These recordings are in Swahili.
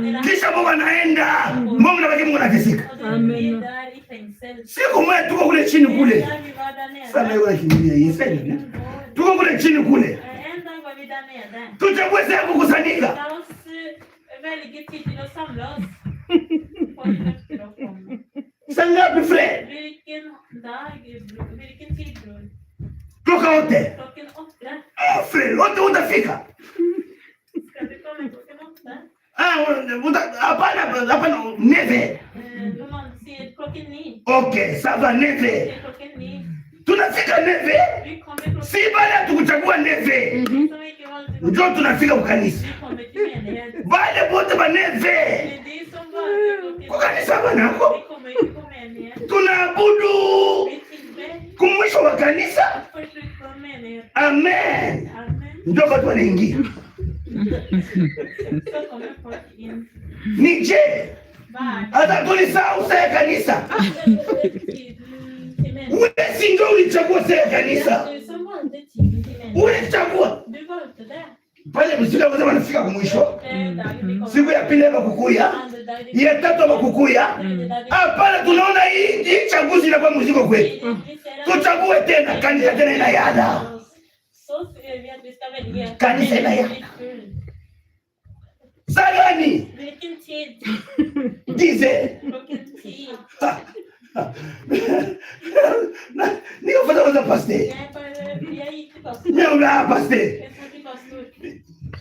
Kisha Mungu anaenda. Mungu anabaki, Mungu anateseka. Och de blir där i fengsel. Siku moja tuko kule chini kule. En dag vi var där nere. Sana yeye anakimbia Yesu. Tuko kule chini kule. En dag var vi där nere. Tuchague sehemu kukusanyika. La oss velge tid til å samle oss. Folk ønsker å komme. Saa ngapi, frère? Hvilken dag, hvilken tid, bror? Klockan 8. Klokken 8. Ah, frère, wote utafika. Skal du komme klokken 8? Ah, hapana, hapana, 9. De andre sier klokken 9. Okay, ça va, 9. Sier klokken 9. Tunafika 9. Vi kommer klokken Si baada tukuchagua 9. Som ikke valgte Ndio tunafika kukanisa. Vi kommer til menighet. Bale bote ba 9. Men de som valgte klokken Kukanisa banako. Vi kommer ikke på menighet. Tunaabudu Vi tilber kumwisho wa kanisa. på slutten av menighet. Amen. Amen. Ndio watu wanaingia. Så kommer folk inn. Ni je, Hva er det? hata tulisahau saa ya kanisa. Tiden til menighet. Wewe si ndio ulichagua saa ya Det kanisa. er du som valgte tiden til menighet. Ulichagua. Du valgte det. Pale msiku kwanza wanafika kumwisho. Det dagen vi Siku kommer. ya pili hapa kukuya, Andre dag de ya tatu hapa kukuya. Tredje dag de Hapana, tunaona hii chaguzi inakuwa mzigo kwetu. Vi ser at Tuchague tena kanisa tena inayala. Så gjør vi at vi skal velge. Kanisa inayala. Bli full. Saa gani? Hvilken tid? 10. Klokken 10. Nikafuata kwanza pastor. Jeg gikk til pastor. Mimi na pastor. Jeg sa til pastor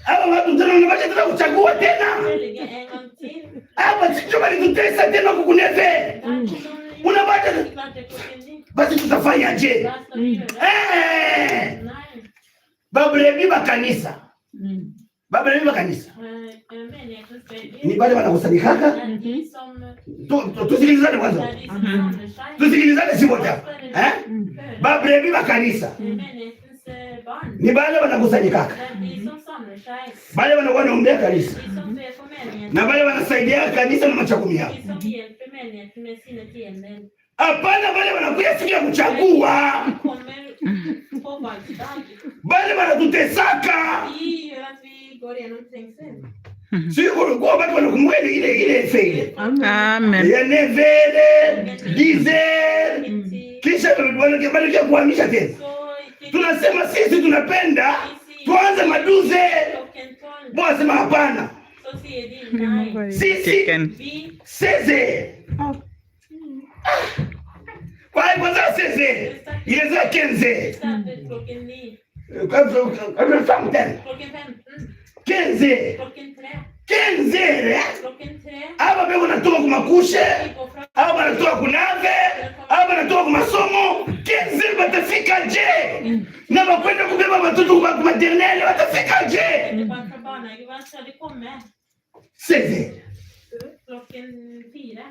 Hapa watu tena unapata tena kuchagua tena. Velge en gang til. Hapa sio bali tutesa tena kukuneve. Det er ikke sånn Unapata ikke valgte klokken 9. basi tutafanyaje? Hva skal vi gjøre? Eh! Nei. Babrebi ba kanisa. Babrebi ba kanisa. Menighetens babyer. Ni bale wanakusanyikaka. Det er de som Tusikilizane Det kwanza. er de som samler seg. Tusikilizane si wote hapa. Eh? Høre. Babrebi ba kanisa. Menighetens barn. Ni bale wanakusanyikaka. Det er de som samler seg. Bale wanakuwa wanaombea kanisa. De som ber for menigheten. Na bale wanasaidia kanisa na machakumi yao. De som hjelper menigheten med sine tiender. Hapana, bale wanakuja siku ya kuchagua. De kommer på valgdag. Bale wanatutesaka. De gjør at vi går gjennom trengsel. Siku kwa watu wanakumbuka ile ile. Amen. Ya 9h, 10h. Ti- Kisha wanakia kuhamisha tena. Så ikke Tunasema sisi tunapenda tuanze ma 12. klokken 12. Bwana sema hapana. Så sier de nei. Sisi Chicken. Vi 16h. Kwa hiyo kwanza 16h. Inaweza 15h. starter klokken 9. Kwa tena. Klokken 15. 15h. Klokken 3. 15h. Klokken 3. Hapa pepo natoka kumakushe, Vi går fra hapa natoka kunave, hapa natoka kumasomo. 15h batafika je? Na bakwenda kubeba watoto kwa maternelle watafika je? Barn fra barnehage. Hva skal de komme? 16h. Klokken 4.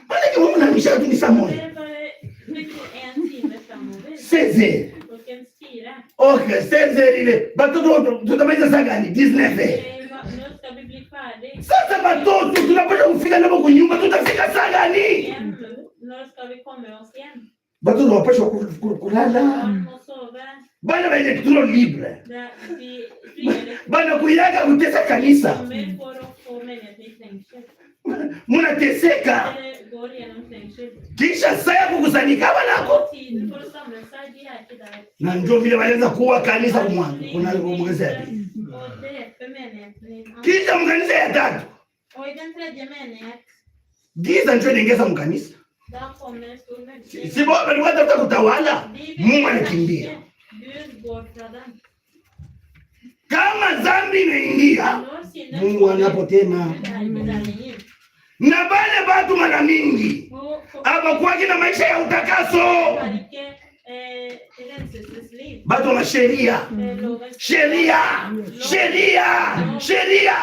Maana wewe unamisha tu ni saa moja. Dere bare flytter en time framover. 16h. Klokken 4. Okay, 16h ile. Batoto tutamaliza saa gani? 19h. Nå skal vi bli ferdig. Sasa batoto tunapaswa kufika nabo kunyumba, tutafika saa gani? Hjem. Når skal vi komme oss hjem? Batoto wapaswa kulala. Barn må sove. Bana ba électron libre. Det er de frie elektroner Bana kuyaka kutesa kanisa. kommer for å få menigheten i trengsel. Munateseka. Dere går gjennom trengsel. Kisha saa ya kukusanyika banako. Og tiden for å samle seg, de er ikke der. Na ndio vile walianza kuua kanisa kumwanzo. Kuna mkanisa ya pili. Å drepe menigheten i den andre. Kisha mkanisa ya tatu. Og i den tredje menighet, Giza ndio inaingiza mkanisa. da kommer stor mørke. Si bora walikuwa tafuta kutawala. De vil Mungu anakimbia. herske. Gud går fra dem. Kama dhambi inaingia, Når synden Mungu kommer, anapo tena. Gud er ikke der lenger. Na bale batu mara mingi Og abakuwaki na maisha ya utakaso, har ikke renselsesliv. batu wa sheria, Lovens sheria, sheria, sheria.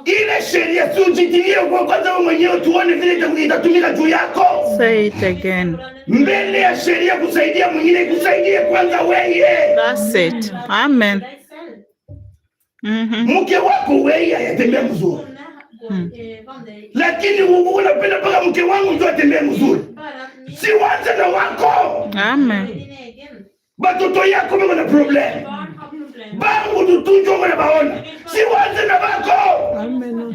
Ile sheria si ujitilie kwa kwanza wewe mwenyewe, tuone vile itatumika juu yako. Say it again. Mbele ya sheria kusaidia mwingine, ikusaidie kwanza weye. That's it. Amen. Deg selv. Mke wako weye ayatembea mzuri, Kone går, vandrer ikke. lakini unapenda mpaka mke wangu ndio atembee mzuri. Bare at min Si wanze na wako Amen. din egen. batoto yako beko na problem Barn har problemer. bangu tutunjwa na baona, si wanze na bako. Amen.